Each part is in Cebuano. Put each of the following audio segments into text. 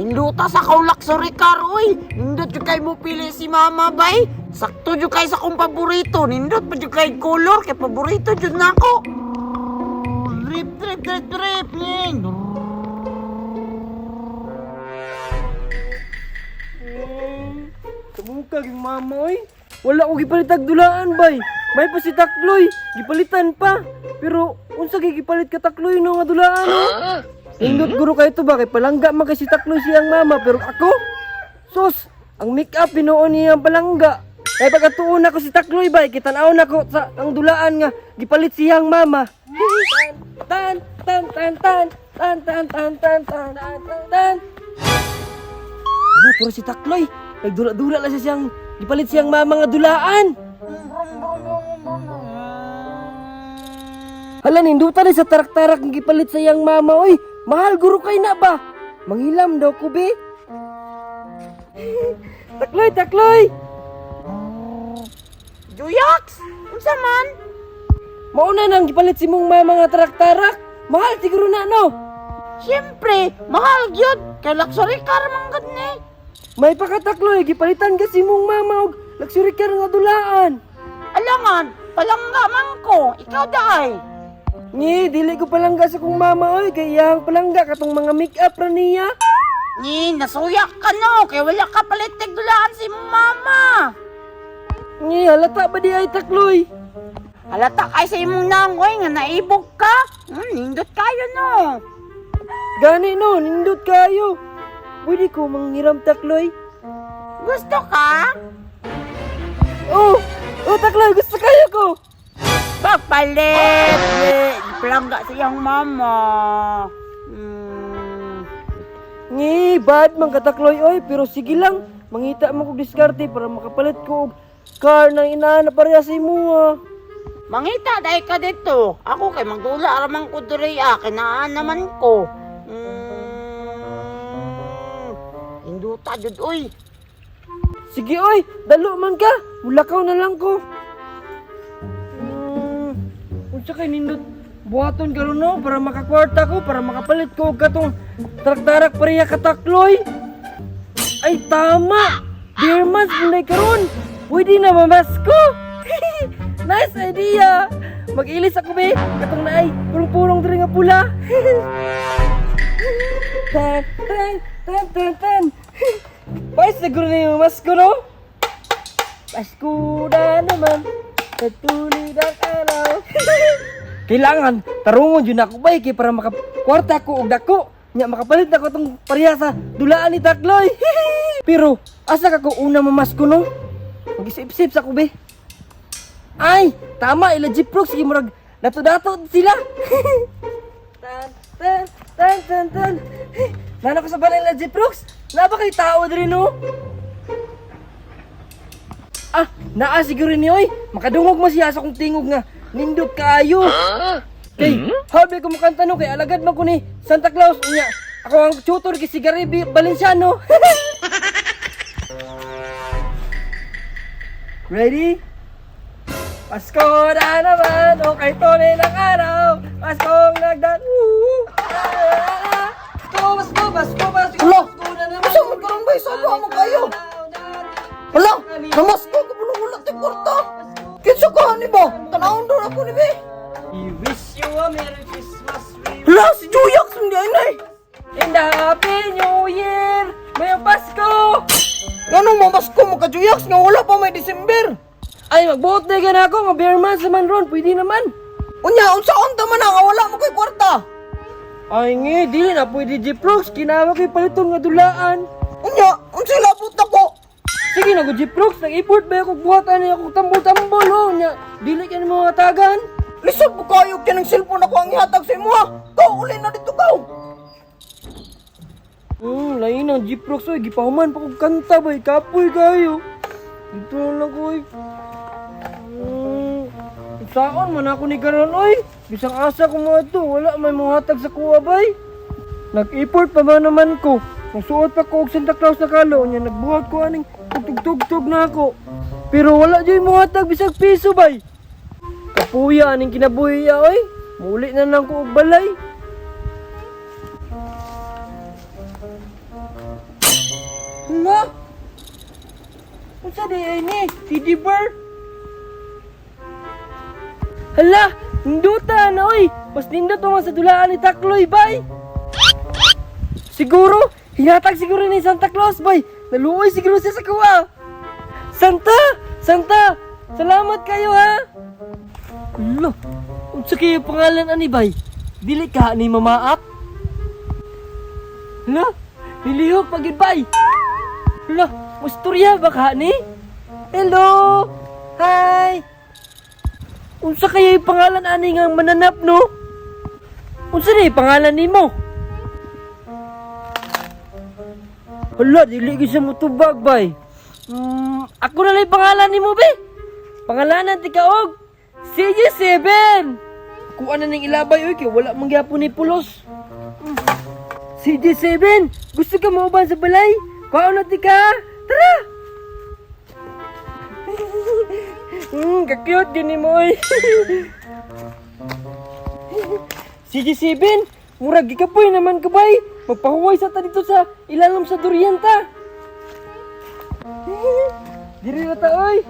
Ninduta sa kaw luxury car, oy. Nindot jud kay mo pili si mama, bay. Sakto jud kay sa akong paborito. Nindot pa jud kay color kay paborito jud nako. Drip, drip, drip, drip. Ning. Kamukag yung mama oy. Wala ko gipalitag dulaan bay. May pa si Takloy, gipalitan pa. Pero unsa gyud gipalit ka Takloy no nga dulaan no? Indot guro kayo to ba kay palangga man kay si Takloy siyang mama pero ako sus ang make-up binuon niya ang palangga. Kay pagkatuon ako si Takloy bay, kitan-aw nako sa ang dulaan nga gipalit siyang mama. Tan tan tan tan tan tan tan tan tan tan tan. Ano, puro si Takloy. Nagdura-dura lang siya siyang, gipalit siyang mama nga dulaan. Hala, ninduta ni sa tarak-tarak ang gipalit sa iyang mama, oy. Mahal guro kay na ba? Manghilam daw ko, be. Takloy, Takloy! Juyaks! Unsa man? Mauna nang gipalit si mong mama nga tarak-tarak. Mahal siguro na, no? Siyempre, mahal gyud kay luxury car man gud ni. May pakatakloy, gipalitan ka si mong mama og luxury car nga dulaan. Alangan, palangga man ko. Ikaw daay. Ngi, dili ko palangga sa kong mama, oy. Kay iyang palangga katong mga make-up ra niya. Ni, nasuyak ka no, kay wala ka palit dulaan si mong mama. Ngi, halata ba di ay takloy? Halata kay sa imong nangoy nga naibog ka. Nindot kayo no. Gani no, nindot kayo. Pwede ko manghiram takloy. Gusto ka? Oh, oh takloy, gusto kayo ko. Papalit! Eh, Palangga sa iyang mama. Ngi, bad man katakloy oy, pero sige lang. Mangita mo kog diskarte para makapalit ko og car ng inaan na pareha sa imo. Ah. Mangita dahil ka dito. Ako kay magdula aramang ko diri ah, kinaan naman ko. Induta jud oy. Sige oy, dalo man ka. Mulakaw na lang ko. Unsa kay nindot buhaton karon no para makakwarta ko para makapalit ko og katong tarak-tarak pareha katakloy. Ay tama. Beer months punay karon. Pwede na mamasko. Nice idea. Mag-ilis ako be. Katong naay pulong-pulong diri nga pula. Tan tan tan tan tan. Pais siguro na yung masko no? Pasko na naman, patuloy ng araw. Kailangan, tarungon yun ako ba, kay para makakwarta ko og dako. Nya makapalit ako tong pareha sa dulaan ni Takloy. Pero, asa ka ko una mamasko no? Mag-isip-isip sa ko be. Ay, tama, ila Jeep Rock, sige murag, dato-dato sila. Tan, tan, tan, tan, tan. Nana ko sa balay nila Jeep Rocks. Naa ba kay tao diri no? Ah, naa siguro ni oy. Makadungog mo siya sa akong tingog nga nindot kaayo. Kay, habi ko mukanta no kay alagad man ko ni Santa Claus unya. Ako ang tutor kay si Gary Valenciano. Ready? Pasko na naman, o kay tunay ng araw. Paskong nagdan... Woo! Pasko, Pasko, Pasko, Pasko, Hala! Pasko na naman. Asa man karon bay? Saba man kayo? Hala, namasko ka bulong wala ti kwarta. Kinsa ka ni ba? Tanawon daw ako ni be. We wish you a Merry Christmas. We Hala, si Juyak sundi ay nay. And a Happy New Year! Mayong Pasko! Ngano mamasko mo ka Juyak nga wala pa may December? Ay, magbuot na gan ako nga beer months naman ron. Pwede naman. Unya, unsaon ta man na nga wala mo kay kwarta? Ay ngi, dili na pwede Jeprox. Kinawa kay paliton nga dulaan. Unya, unsay labot nako? Sige na ko Jeprox, nag-import ba ako buhat ani ako tambol-tambol oh. Nya, dili ka nimo hatagan. Lisod mo kayo kining cellphone ako ang ihatag sa imo ha. Kaw uli na dito kaw. Lain ang Jeprox oy, gipahuman pa kog kanta bay, kapoy kayo. Dito na lang ko oy. Saon man ako ni karon oy. Bisang asa ko mga to, wala may muhatag sa kuha bay. Nag-import pa ba naman ko? Nagsuot pa ko og Santa Claus na kalo nya nagbuhat ko aning tugtugtug na ako. Pero wala jud muhatag bisag piso bay. Kapuya aning kinabuhi ya oy. Muli na lang ko og balay. Hala! Unsa di ay ni? Teddy bear? Hala! Ninduta na oy! Mas nindot pa man sa dulaan ni Takloy, bay! Siguro, hinatag siguro ni Santa Claus, bay! Naluoy siguro siya sa kuwa! Santa! Santa! Salamat kayo, ha! Hala! Unsa kayo pangalan ani, bay? Dili ka ni Mama Ap? Hala! Nilihok pag yun, bay! Hala! Musturya ba ka ni? Hello! Hi! Unsa kaya yung pangalan ani nga mananap no? Unsa ni pangalan nimo? Hala, dili gyud siya motubag bay. Ako na lang yung pangalan nimo be. Pangalanan ti kaog CJ7. Kuha na ning ilabay oy kay wala man gyapon ni pulos. CJ7, gusto ka mauban sa balay? Kuha na ti ka. Tara. Ka-cute gini mo oy. CJ7, murag gikapoy naman ka bay. Magpahuway sa ta dito sa ilalom sa durian ta. Diri na ta oy.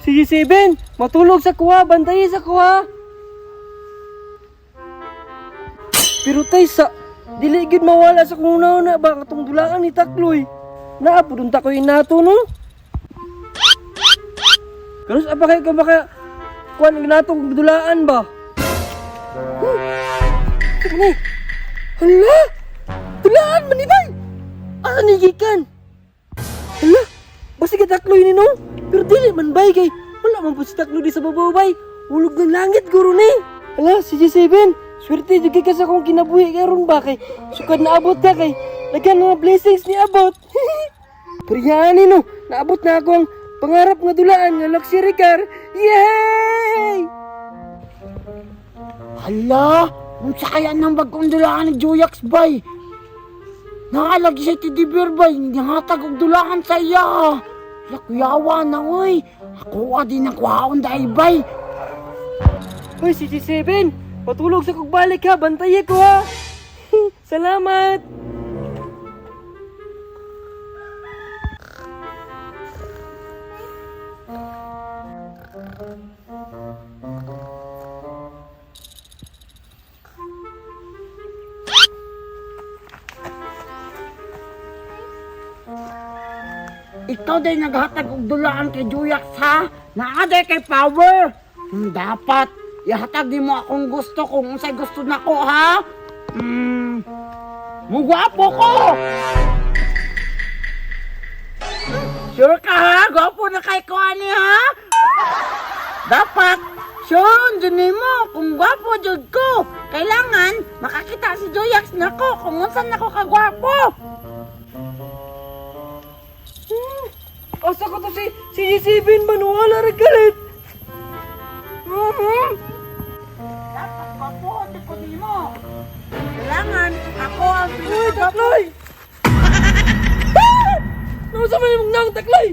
CJ7, matulog sa kuha, bantayi sa kuha. Pero tay sa dili gyud mawala sa kung una ba katong dulaan ni Takloy. Naa pud unta ko inato no. Karos apa kayo ka baka kuan ginatong dulaan ba? Huh? Ano ni? Hala! Dulaan man ni bay! Asa ni gikan? Hala! Basta ka Takloy ni no? Pero dili man bay kay wala man pud si Takloy di sa babaw bay. Hulog ng langit guro ni. Hala, si G7, swerte jud kay ka sa akong kinabuhi karon ba kay sukad naabot ka kay daghan mga blessings ni abot. Pero yani no, naabot na ako ang pangarap nga dulaan nga luxury car. Yay! Hala, unsa kaya nang bagong dulaan ni Juyax bay? Naalagi sa Teddy Bear bay, nihatag og dulaan sa iya. Lakuyawa na oy. Ako din ang kuhaon dahil bay. Hoy, si G7, patulog sa kog balik ha, bantaye ko ha. Salamat. Ikaw day naghatag og dulaan kay Juyax ha. Naa day kay power. Dapat ihatag nimo akong gusto kung unsay gusto nako ha. Mugwapo ko. Sure ka ha? Gwapo na kay ko ani ha? Dapat sure jud nimo kung gwapo jud ko. Kailangan makakita si Juyax nako kung unsa nako kagwapo. Asa ko to si G7 man wala ra galit. Mhm. Dapat gwapo ko nimo. Kailangan ako ang Uy, Takloy! Ah! Nausa man imong naong Takloy?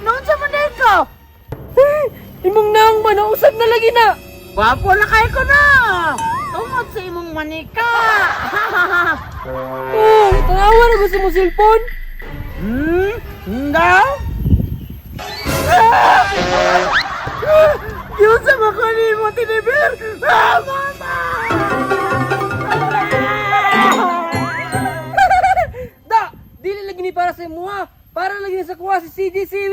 Noon sa man ko. Ah! Imong naong man nausab na lagi na. Gwapo na kay ko na. Tungod sa imong manika. Oh, tanawa na gusto mo cellphone? Ndaw? Ah! Ah! Yun sa makunin mo, tinibir! Ah, mama! Da, dili lagi ni para sa imuha. Para lagi ni sa kuha si CJ7.